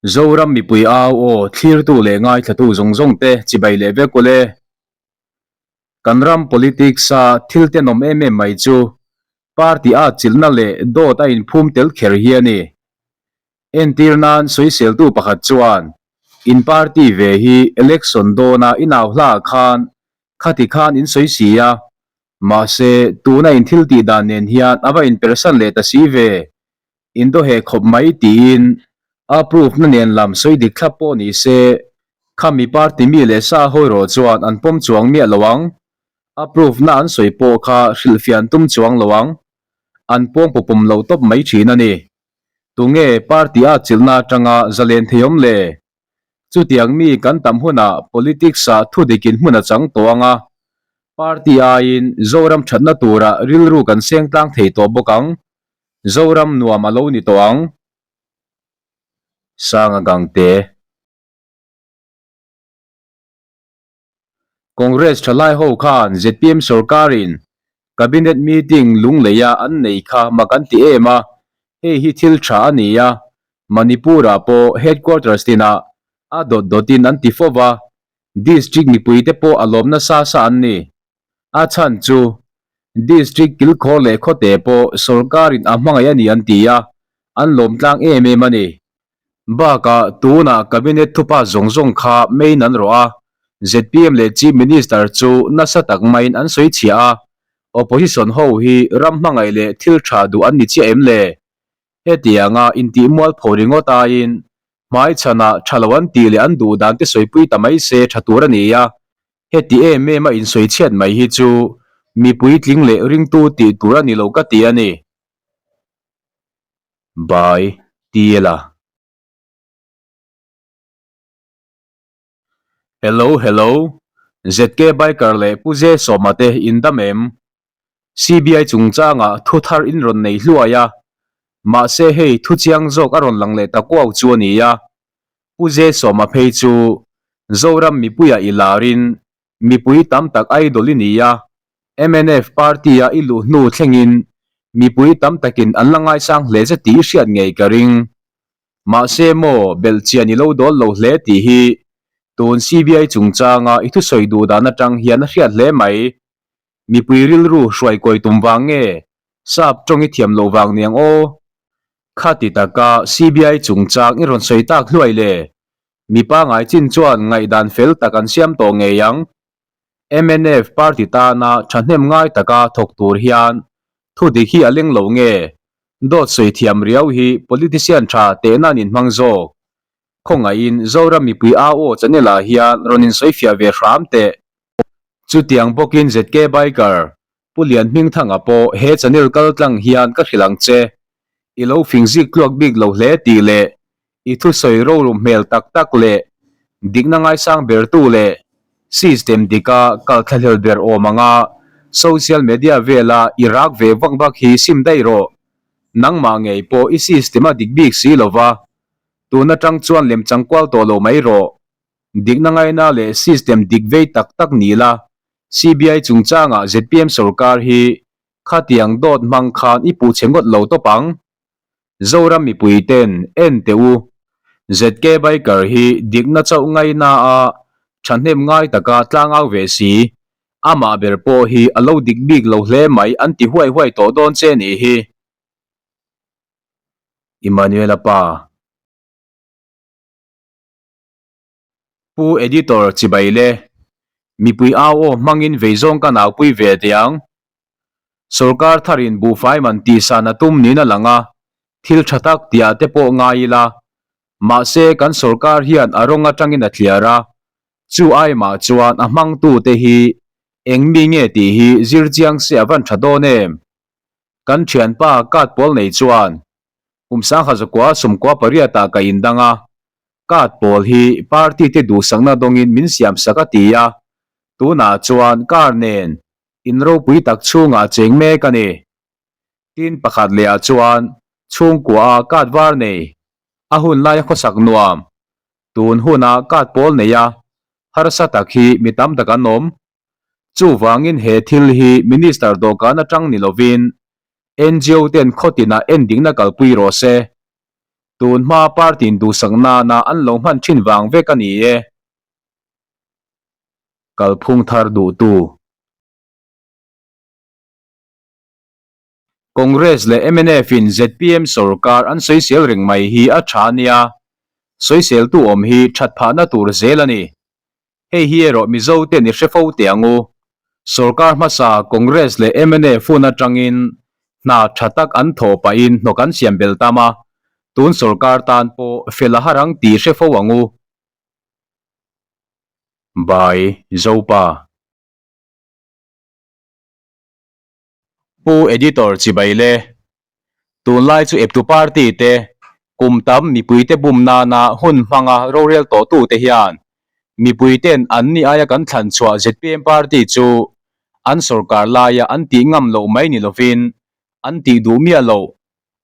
Zoram mipui au aw thlirtu leh ngaithlatu zawng zawng te chibai leh vek ule. Kan ram politics a thil tenawm em em mai chu party a chilhna leh dawt a inphum tel kher hi a ni. Entir nan sawiseltu pakhat chuan in party ve hi election dawna inau hla ah khan khati khan in sawi si a, mahse tuna in thil tih dan nen hian a va inpersan leh ta si ve. Indohe khawp mai tiin a proof na nen lam sawi dik thlap pawh ni se, khami party mi leh sa hawi rawh chuan an pawm chuang miah lo ang. A proof na an sawi pawh kha hrilhfiah an tum chuang lo ang. An pawng pawpawm lo tawp mai thin a ni. Tunge party a chilhna atanga zalen thei awm le? Chutiang mi kan tam hunah politics ah thudikin hmun a chang tawh ang a, party aiin Zoram thatna turah rilru kan seng tlang thei tawh bawk ang. Zoram nuam a lo ni tawh ang. Sanga Gangte. Congress thalai ho khan zpm sorkarin Cabinet meeting lungleia an nei kha mak an ti em a, hei hi thil tha a ni a, Manipur-ah pawh headquarters tinah a dawt dawtin an ti fo va, district mipuite pawh a lawm nasa sa an ni. A chhan chu District kilkhawr leh khawte pawh sorkarin a hmangaih a ni an ti a, an lawm tlang em em a ni. Bakah tunah Cabinet thupa zawng zawng kha main an rawh a, zpm leh Chief Minister chu nasa tak maiin an sawi chhiah a, Opposition ho hi ram hmangaih leh thil tha duh an ni chiah em le? Hetianga intih mualpho ringawt aiin hmaichhanah tha lo an tih leh an duh dan te sawipui ta mai se tha tur a ni a, Heti em em a insawi chhiat mai hi chu mi puitling leh ringtu tih tur a ni lo ka ti a ni. By Tiela. Hello hello ZK Biker leh Pu Ze Sawma te in dam em? CBI chungchangah thu thar in rawn nei hluai a, mahse hei thu chiang zawk a rawn lang leh ta kuau chu a ni a, Pu Ze Sawma phei chu Zoram mipuiah i larin mipui tam tak idol i ni a, mnf party-a i luh hnu thlengin mipui tam takin an la ngaisang hle che tih i hriat ngei ka ring. Mahse maw belhchian i lo dawl lo hle tih hi tun CBI chungchanga i thusawi duh dan atang hian a hriat hle mai. Mipui rilru hruai kawi tum vang nge sap tawng i thiam loh vang niang aw? Khati taka CBI chungchang i rawn sawi tak hluai le? Mi pangai chin chuan ngaihdan fel tak an siam tawh ngei ang. Mnf party tana thahnem ngai taka thawk tur hian thu dik hi a leng lo nge? Dawt sawi thiam riau hi politician tha tehna an inhmang zawk. Khawngaihin Zoram mipui au aw channel ah hian rawn insawifiah ve hram teh. Chutiang bawkin ZK Biker Pu Lianhmingthanga pawh he channel kal tlang hian ka hrilh ang che. I lo fing zik tluak bik lo hle tih leh i thusawi rorum hmel tak tak leh dikna ngaisang bertu leh system dika kal thlahlel ber awm anga social media vela i rak ve vak vak hi sim daih rawh. Nangmah ngei pawh i system a dik bik si lova tun atang chuan lemchang kual tawh lo mai rawh. Dikna ngaina leh system dik vei tak tak ni la CBI chungchangah zpm sorkar hi khatiang dawt hmang khan i puh chhe ngawt lo tawp ang. Zoram mipui ten en teh u. ZK Biker hi dikna chauh ngaina a thahnem ngai taka tlangau ve si. Amah ber pawh hi a lo dik bik lo hle mai an ti huai huai tawh dawn che nih hi. Emmanuela pa. Pu Editor chibai le, mipui au aw hmangin veizawng ka naupui ve teh ang. Sorkar tharin buhfai man tihsan a tum niin a lang a, thil tha tak tihah te pawh ngai ila. Mahse kan sorkar hian a rawng atangin a thliar a, chu aimah chuan a hmangtute hi eng mi nge tih hi zir chiang se a van tha dawn em? Kan thianpa card pawl nei chuan kum sangha zakua sawmkua pariatah ka indang a, Card pawl hi party te duhsakna dawngin min siam sak a ti a, tunah chuan car nen in ropui tak chhungah cheng mek a ni. Tin pakhat leh ah chuan chhungkua a card var nei, a hun laia khawsak nuam, tun huna card pawl nei a harsa tak hi mi tam tak an awm. Chuvangin he thil hi Minister dawhkan atang ni lovin NGO ten khawtinah endikna kalpui rawh se. Tun hma party in duhsak nana an lo hman thin vang vek a ni e. Kalphung thar duhtu. Congress leh mnf in zpm sorkar an sawisel reng mai hi a tha a nia. Sawiseltu awm hi that phahna tur zel a ni. Hei hi erawh Mizo ten i hre fo teh ang u. Sorkar hmasa Congress leh mnf hun atangin hna tha tak an thawh pahin hnawk an siam bel tam a, tun sorkar tan pawh fel a har ang tih hre fo ang u. By Zopa. Pu Editor chibai le. Tunlai chu eptu party te, kum tam mipuite bum nana hun hmanga rorel tawhtu te hian mipui ten an ni aia kan thlan chhuah zpm party chu an sorkar laia an tih ngam loh mai ni lovin an tih duh miah loh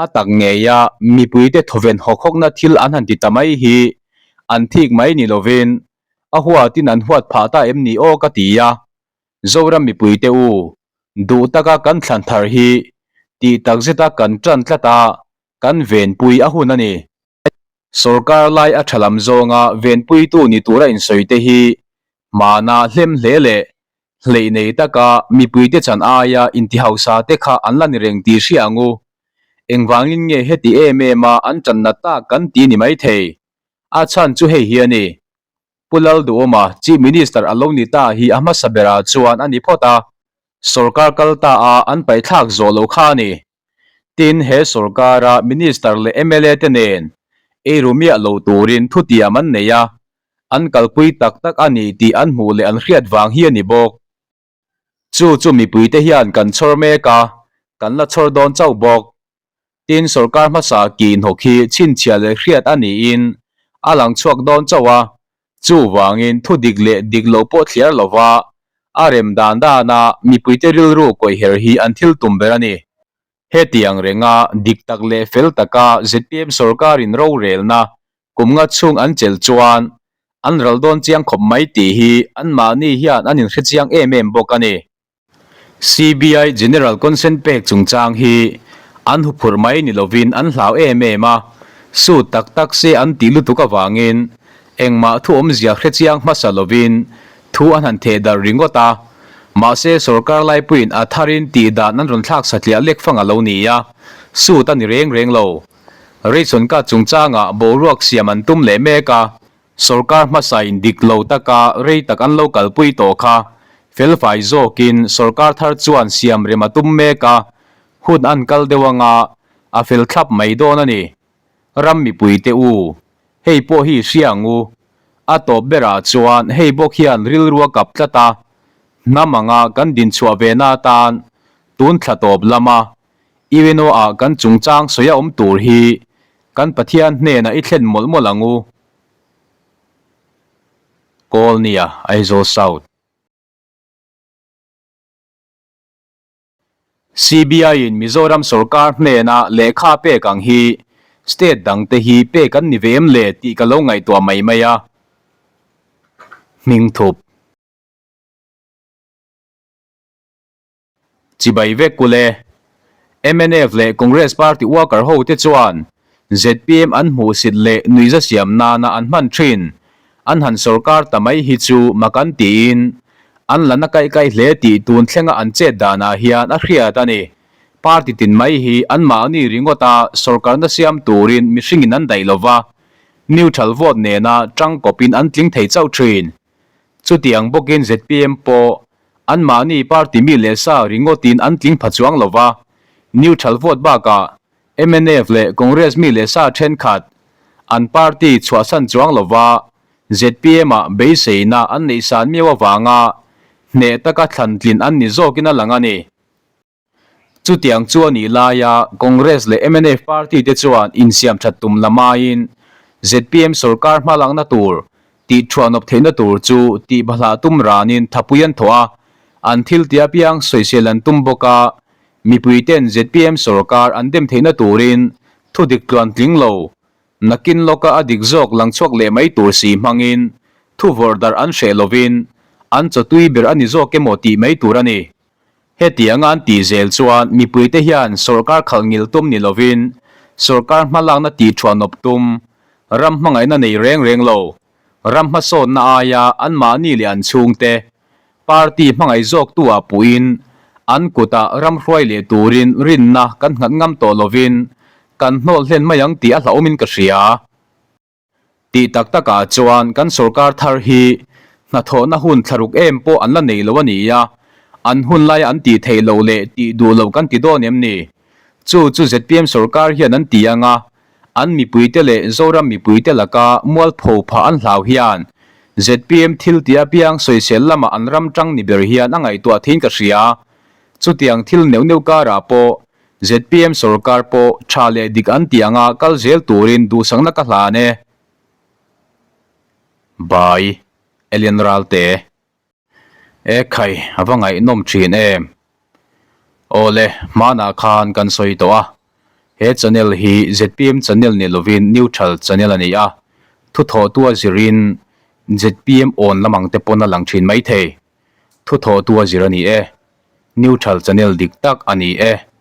a tak ngeia mipuite thawven hawk hawkna thil an han ti ta mai hi an thik mai ni lovin a huatin an huat phah ta em ni aw ka ti a. Zoram mipuite u, duh taka kan thlan thar hi tih tak zeta kan tan tlat a, kan venpui a hun a ni. Sorkar lai a tha lam zawnga venpuitu ni tura insawi te hi hmana hlem hle leh hleih nei taka mipuite chan aia intihausa te kha an la ni reng tih hria ang u. Engvangin nge heti em em a an tanna tak kan ti ni maithei? A chhan chu hei hi a ni. Pu Lalduhawma, Chief Minister a lo ni ta hi a hmasa berah chuan a ni phawt a, sorkar kal ta a an paihthlak zawh lo kha a ni. Tin, he sorkara Minister leh mla te nen eiru miah lo turin thutiam an nei a, an kalpui tak tak a ni tih an hmuh leh an hriat vang hi a ni bawk. Chu chu mipuite hian kan chhawr mek a, kan la chhawr dawn chauh bawk. Tin, sorkar hmasa kihhnawk hi chhinchhiah leh hriat a niin a lang chhuak dawn chauh a, chuvangin thu dik leh dik lo pawh thliar lova a rem dan dana mipuite rilru kawihher hi an thil tum ber a ni. Hetiang renga dik tak leh fel taka zpm sorkarin rorelna kum nga chhung an chelh chuan an ral dawn chiang khawp mai tih hi anmahni hian an inhre chiang em em bawk a ni. CBI General Consent pek chungchang hi an huphurh mai ni lovin an hlau em em a, sut tak tak se an tih lutuk avangin engmah thu awmzia hre chiang hmasa lovin thu an han theh darh ringawt a, mahse sorkar laipuiin a tharin tih dan an rawn thlak satliah lek fang a lo ni a, sut a ni reng reng lo. Ration card chungchangah boruak siam an tum leh mek a, sorkar hmasain dik lo taka rei tak an lo kalpui tawh kha felfai zawkin sorkar thar chuan siam rem a tum mek a, hun an kal deuh anga a fel thlap mai dawn a ni. Ram mipuite u, hei pawh hi hria ang u. A tawp berah chuan hei bawk hian rilru a kap tlat a, hnam anga kan dinchhuah ve na atan tun thla tawp lama UNO ah kan chungchang sawi a awm tur hi kan Pathian hnenah i thlen mawlh mawlh ang u. Kawlnia, Aizawl South. CBI in Mizoram sorkar hnena lehkha pek ang hi state dang te hi pek an ni ve em le tih ka lo ngaihtuah mai mai a. Hmingthup. Chibai vek kule. Mnf leh Congress party worker ho te chuan zpm an hmuhsit leh nuihza siam nana an hman thin an han sorkar ta mai hi chu mak an tiin an la na kaih kaih hle tih tun thlenga an chet danah hian a hriat a ni. Party tin mai hi anmahni ringawta sorkarna siam turin mihringin an daih lova, neutral vote nena tangkawpin an tling thei chauh thin. Chutiang bawkin zpm pawh anmahni party mi leh sa ringawtin an tling pha chuang lova, neutral vote bakah mnf leh Congress mi leh sa thenkhat an party chhuahsan chuang lova zpm-ah beiseina an neih san miau avanga hneh taka thlan tlin an ni zawkin a lang a ni. Chutiang chu a nih laia Congress leh mnf party te chuan insiam that tum lamaiin zpm sorkar hmalakna tur tih thuanawp theihna tur chu tih bahlah tum ranin thapui an thawh a, an thil tia piang sawisel an tum bawk a, mipui ten zpm sorkar an dem theihna turin thudik tluan tling lo Nakin lawka a dik zawk lang chhuak leh mai tur si hmangin thu vawrh darh an hreh lovin an chawtui ber a ni zawk emaw tih mai tur a ni. Hetianga an tih zel chuan mipuite hian sorkar khalh ngil tum ni lovin Sorkar hmalakna tih thuanawp tum, ram hmangaihna nei reng reng lo, ram hmasawnna aia anmahni leh an chhungte, party hmangaih zawktu ah puhin an kutah ram hruai leh turin rinna kan nghat ngam tawh lovin kan hnawl hlen mai ang tih a hlauhawmin ka hria. Tih tak takah chuan kan sorkar thar hi hnathawhna hun thlaruk em pawh an la nei lo a ni a, an hun laia an tih theih loh leh tih duh loh kan ti dawn em ni? Chu chu zpm sorkar hian an ti ang a, an mipuite leh Zoram mipuite laka mualpho phah an hlau hian zpm thil tih apiang sawisel lamah an ram tang ni ber hian a ngaihtuah theiin ka hria. Chutiang thil neuh neuh karah pawh Zpm sorkar pawh tha leh dik an tih anga kal zel turin duhsakna ka hlan e. By, Elian Ralte. E khai, a va ngaihnawm thin em. Awle, hmanah khan kan sawi tawh a. He channel hi zpm channel ni lovin neutral channel a ni a. Thuthawhtu a zirin zpm awn lamang te pawn a lang thin maithei. Thuthawhtu a zir a ni e. Neutral channel dik tak a ni e.